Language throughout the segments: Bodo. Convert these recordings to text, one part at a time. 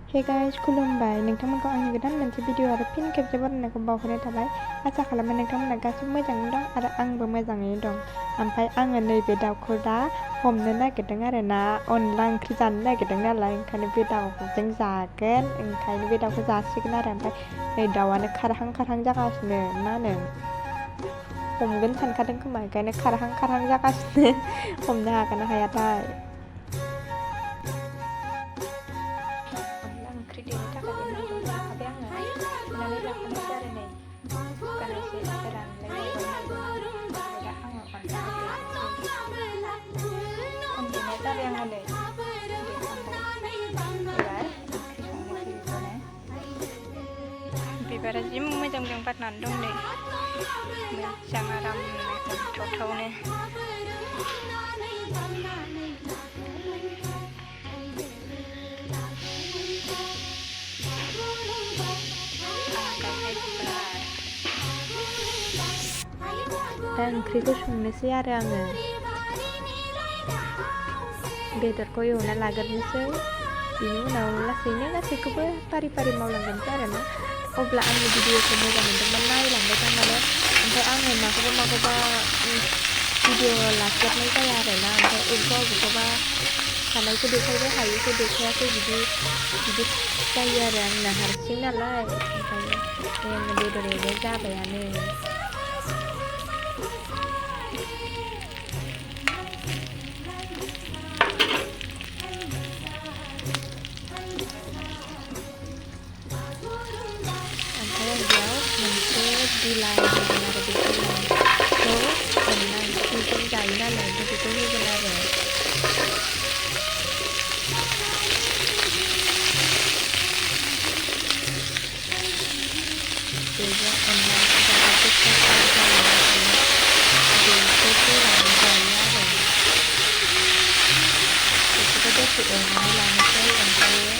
Hey guys, खुलुमबाय नोंथांमोनखौ आंनि गोदान मोनसे भिडिअ आरो फिन खेबसे बरायनायखौ बावहरनाय थाबाय। आसा खालामो नोंथांमोना गासिबो मोजाङैनो दं आरो आंबो मोजाङैनो दं। ओमफ्राय आङो नैबे दाउखौ दा हमनो नागिरदों आरो ना, अनला ओंख्रि जानो नागिरदों नालाय, ओंखायनो बे दाउजों जागोन, ओंखायनो बे दाउखौ जासिगोन आरो। ओमफ्राय नै दाउआनो खारहां जागासिनो, मा होनो हमगोन सानखादों खोमा, ओंखायनो खारहां जागासिनो हमनो हागोन ना हायाथाय। ओंख्रि देनो थाखाय बे मैगंखौ लाखाबाय आङो, सुनानै लाखानायसै आरो नै सुखानायसै रानलायलायबाय मैगङा। ओमफ्राय दा आङो अनलाखौ देनाय जाबाय आङो नै देखांबाय। एबार ओंख्रि संनोसै बेखौनो। बिबारा जि मोजां बारनानै दं नै, मोजां आरामनो अनथावथावनो। दा ओंख्रिखौ संनोसै आरो आङो। बेदरखौ एवना लाग्रोनोसै, बिनि उनाव लासैनो गासैखौबो फारि मावलांगोनसै आरो ना। अब्ला आंनि भिडिअखौ मोजां मोनदोंबा नायलांबाय था माने। ओमफ्राय आङो माखौबा भिडिअ लास्लाबनाय जाया आरो ना। ओमफ्राय अबेखौबा हानायखौ देखायबाय, हायैखौ देखायाखै, बिदि जायो आरो आंना हारसिं नालाय। ओमफ्राय आङो बेदर एवनाय जाबायानो। ओमफ्राय आं बेयाव मोनसे बिलाइ होगोन आरो बे बिलाइखौ अनला ओंख्रिजों जायो नालाय, ओमफ्राय बेखौ होगोन आरो। बेजों अनला ओंख्रि जाबा गोथावथार जायो, ओंखायनो बेखौ होनानै जायो आरो। बेखौबो दसे एवनानै लानोसै, ओमफ्रायो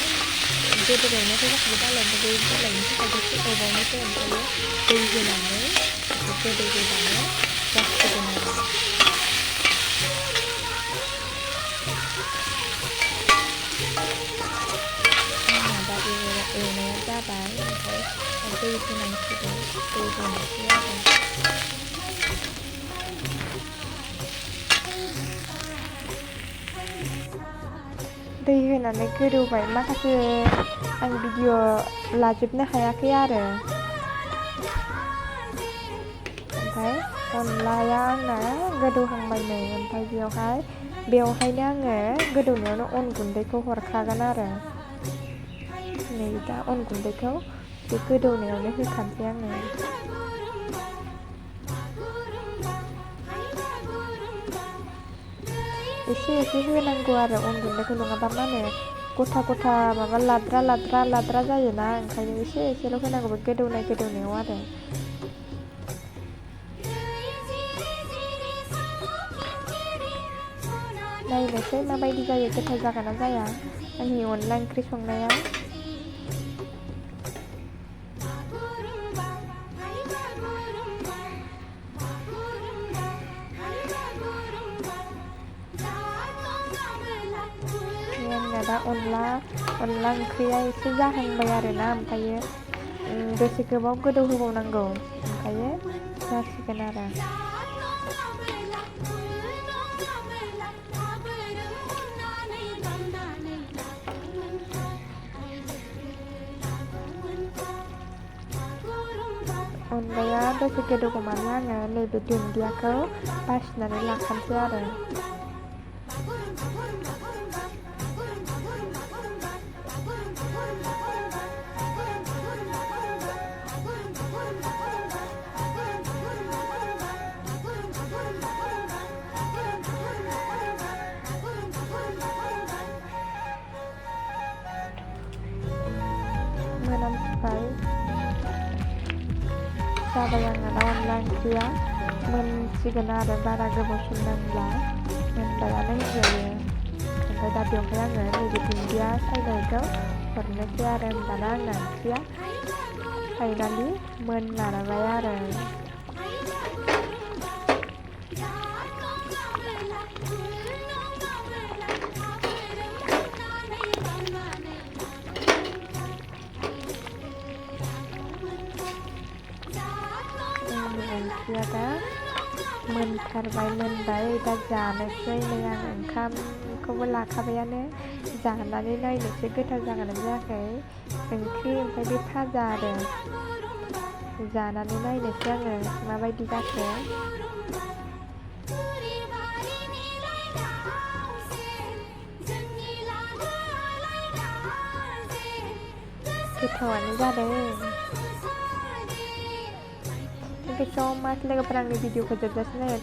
बेदर एवनायखौ जाखाबाय नालाय, ओमफ्राय बे बिलाइनि थाखाय दसे एवबावनोसै, ओमफ्रायो दै होनानै बेखौ गोदौहोबानो जासिगोन आरो। आंना दा एवनाया जाबाय, ओमफ्राय दै होनांसिगौ, दै होनोसै आरो। दै होनानै गोदौबाय, माखासे आं भिडिअ लाजोबनो हायाखै आरो। ओमफ्राय अनलाया आंना गोदौहांबाय नै, ओमफ्राय बेवहायनो आङो गोदौनायावनो अन गुन्दैखौ हरखागोन आरो। नै दा अन गुन्दैखौ बे गोदौनायावनो होखानोसै आङो। एसे होनांगौ आरो अन गुन्दैखौ, नङाबा मा होनो गथा माबा लाद्रा जायोना, ओंखायनो एसेल' होनांगौ बे गोदौनायाव आरो। नायनोसै माबायदि जायो, गोथाव जागोन ना जाया आंनि अनला ओंख्रि संनाया। आंना दा अनला ओंख्रिया एसे जाहांबाय आरो ना, ओमफ्रायो दसे गोबाव गोदौ होबावनांगौ, ओमफ्रायो जासिगोन आरो। अनलाया दसे गोदौगौमानि आङो नैबे दुन्दियाखौ बासिनानै लाखानोसै आरो। मोनामबाय, जाबाय आंना दा अनला ओंख्रिया, मोनसिगोन आरो बारा गोबाव सम नांला, मोनबायानो होनजायो। ओमफ्राय दा बेवहाय आङो नैबे दुन्दिया सायनायखौ हरनोसै आरो। होमबाना आंना ओंख्रिया फाइनालि मोनलांबाय आरो। ओंख्रिया दा मोनथारबाय मोनबाय दा जानोसै नै आं ओंखामखौबो लाखाबायानो जानानै नायनोसै गोथाव जागोन ना जायाखै ओंख्रि ओमफ्राय बे भाजा आरो जानानै नायनोसै आङो माबायदि जाखो गोथावानो जादों Thank you so much लोगोफोर आंनि भिडिअखौ जोबजासिम नायनो